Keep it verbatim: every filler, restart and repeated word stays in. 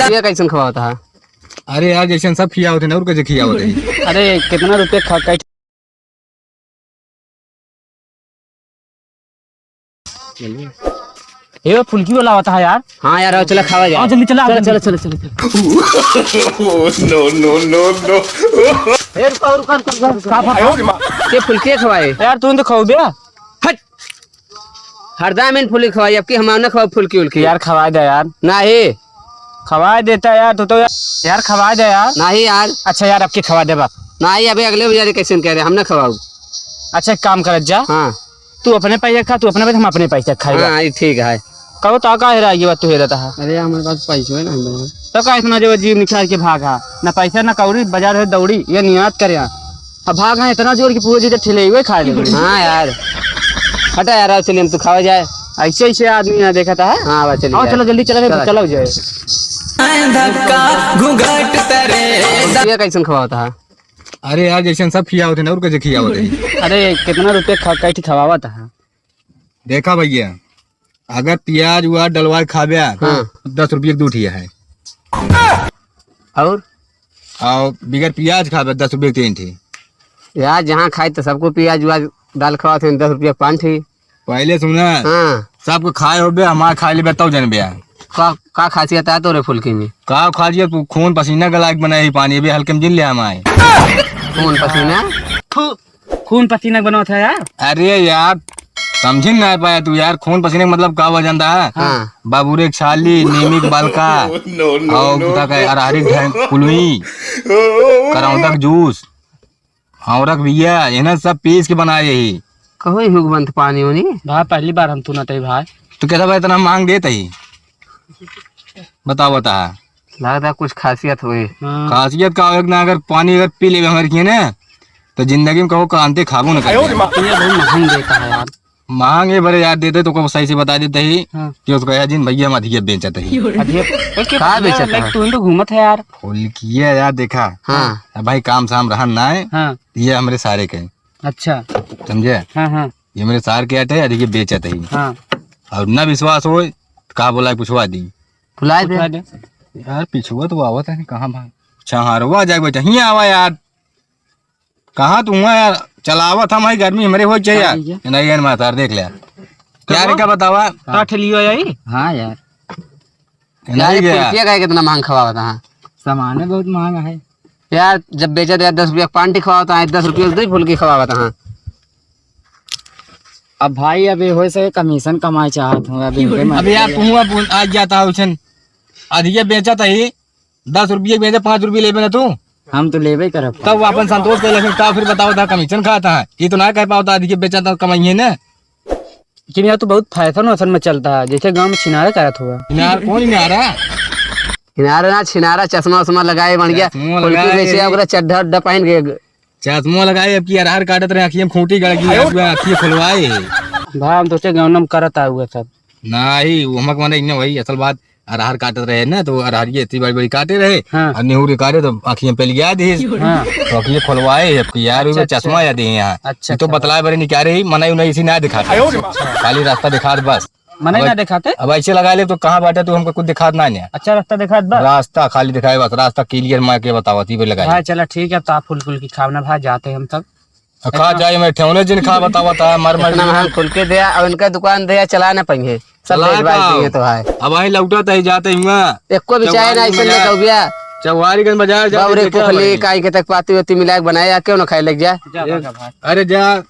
ये कैसन खवावत है? अरे यार, जैसन सब खियावत है ना, और कैसे खियावत है? अरे, कितना रुपये खा, कै- ये फुल्की वाला होता है यार। हाँ यार, आओ, चला खावा जाए। आओ, जल्दी चला, आओ, चला, जल्दी। चला, चला, चला, चला। Oh, no, no, no, no। ए, रुका, रुका, रुका, रुका। का भाई? ये फुल्की खवाए। यार, तू तो खाओ बे। हट। हरदम इन फुल्की खवाई, अब की हम ना खवाओ फुल्की उल्की। यार, खवाए दे यार। नाही। खवाए देता यार, तू तो यार, यार, खवाए दे यार। नाही यार। अच्छा यार, अब की खवा दे बा। नाही, अबे अगले बाजारे कैसे कह रहे, हम ना खवाओ। अच्छा, एक काम करत जा। हाँ। तू अपने पैसे खा, तू अपने पैसे, हम अपने पैसे खाएगा। हाँ, ये ठीक है। कहो तो का हेरा, ये बात तू हेरा था। अरे, हमारे पास पैसे है ना, हम तो का इतना जो जीव निकाल के भागा, ना पैसा ना कौड़ी, बाजार है दौड़ी, ये नियात करे। अब भाग हैं इतना जोर की पूरे चीजें ठेले हुए खा ले। हाँ यार, हटा यार, आओ चलिए, हम तो खावा जाए। ऐसे, ऐसे आदमी यहाँ देखा था, है? हाँ, बस चलिए आओ, जाए। चलो, जल्दी चलो, चलो। चलो जाए। धक्का घूंघट तरे। ये कैसन खवावत है? अरे यार, जैसन सब खियावत है ना, और कैसे खियावत है? अरे, कितना रुपये खा, कैठी खवावत है? देखा भैया, अगर प्याज उआज डलवा के खाबे, हाँ। तो दस रुपये की दू ठिया है। और? और बिगर प्याज खाबे, दस रुपये की तीन ठी। यार, जहाँ खाए तो सबको प्याज उआज डाल खवाते हैं, दस रुपये की पाँच ठी। पहले सुना, हाँ। सबको खाए होबे, हमार खाए लेबे तब जनबे। का, का खासियत है तोरे फुल्की में? का खासियत, तू खून पसीना गला के बनाए ही पानी, अबे हल्के में जिन ले हम आए। खून पसीना? थू, खून पसीना के बनावत है यार। अरे यार, समझिन ना पाया तू यार, खून पसीना के मतलब का हुआ जानता है? हाँ। बाबूरे के छाली, नीमी के बलका, No, no, और no, बता का no। अरहरी के ढेंग, कुलुई, करौंदा के जूस, औरक बिया, इन्हें सब पीस के बनाए ही। कहो ही हुक बनत पानी उनी? भाई, पहली बार हम तू ना तई भाई। तो कैसा भाई इतना मांग देत ही? बताओ, बता। लगता है कुछ खासियत हुई। हाँ। खासियत का हो, एक ना अगर पानी अगर पी लेबे हमारे किए ना, तो जिंदगी में कहो कांते खाबो ना करिए। ये भाई महंग देता है यार। महंग है बड़े यार, देते तो को सही से बता देते ही हाँ। कि उसको यार जिन भैया हम अधिक बेचत ही। अधिक? ए, के का भैया, बेचत लाइक है? तू तो घूमत है यार। फुल्किया यार देखा। हाँ। अब भाई काम साम रहन ना है। हाँ। ये हमरे सारे के। अच्छा। समझे? हाँ, हाँ। ये मेरे सार के आटे अधिक बेचत ही। हाँ। और ना विश्वास होए, तो कहा बोला है, पुछवा दी। बुलाए दे। पूछवा दे। यार, पिछुआ तो आवत है, कहाँ भाग? अच्छा, हाँ, रुआ जाए बेटा, हियाँ आवा यार। कहाँ तू हुआ यार? चलावत हम है, गर्मी हमरे हो चाहिए हाँ, यार। भैया। नहीं, यार, मातार देख ले यार। तो यार, वो? क्या बतावा? काट लियो यही? हाँ यार। नहीं यार, ये गया। पुलिसिया का है, कितना महंग खवावत है। सामान है, बहुत महंगा है। यार, जब बेचत है, दस रुपया पान टी खवावत है, दस रुपया दो फुल्की खवावत है। अब भाई, अभी होए से कमीशन कमाए चाहत हूँ, अभी इनके अब यार, मत तू अब आ जाता है उछन, अधिके बेचत ही, दस रुपये बेचे, पाँच रुपये लेबे ना तू। हम तो लेबे करब। तब वो अपन संतोष कर लेकिन का फिर बताओ था, कमीशन खाता है, ये तो ना कह पाओ था, अधिके बेचत है, कमाइए ना। लेकिन यार, तू बहुत फैशन वैशन में चलता है, जैसे गाँव में छिनारा करत हुआ। छिनार कौन छिनारा? छिनारा ना, छिनारा, चश्मा उश्मा लगाए, बन गया। चश्मा फुल्की लगाए। बेचे, ओकरा चड्ढा उड्ढा पहन के। चश्मा लगाए, अब की अरहर काटत रहे, अखिए में खूंटी गड़ गई, अब अखिए खुलवाए। भाई, हम सोचे गाँव में करत आ हुआ सब। नाही, वो हमक माने इन्हें वही असल बात, अरहर काटत रहे ना, तो अरहर ये इतनी बड़ी बड़ी काटे रहे, हाँ। और निहुर के काटे तो अखिए में पहले गया दी। हाँ। तो अखिए खुलवाए, अब की यार, वो अच्छा, चश्मा अच्छा। याद है यहाँ। अच्छा, ये तो अच्छा। बतलाए बरे निकाले ही, मनाई उन्हें इसी ना दिखाते। अच्छा। खाली रास्ता दिखात बस। मने अब ना दिखाते? अब ऐसे लगा ले तो कहाँ बाटे तू, हमको कुछ दिखात ना है। अच्छा, रास्ता दिखात बस? रास्ता खाली दिखाए बस, रास्ता क्लियर मार के बतावा, ती पे लगाई। हाँ, चला ठीक है, तो आप फुल फुल की खावना भाई, जाते हम तब। अब कहाँ जाए, मैं ठेवने जिन खा बतावा था, मर मर इतना महंग फुल के दिया, अब इनका दुकान दिया, चला ना पाएंगे। सब चला बेच बाच का? देंगे तो भाई। अब वहीं लौटा तही जाते ही हुआ। एको भी चाहे ना, चौहारी ऐसे बाजार। लेके आओ भैया। चौहारीगंज बाजार जाते बाबरे देखा पुखली, भाई। काई के तक पाती होती मिला के बनाया, क्यों ना खाए लग जा? जा, जा, जा भाई। अरे जा।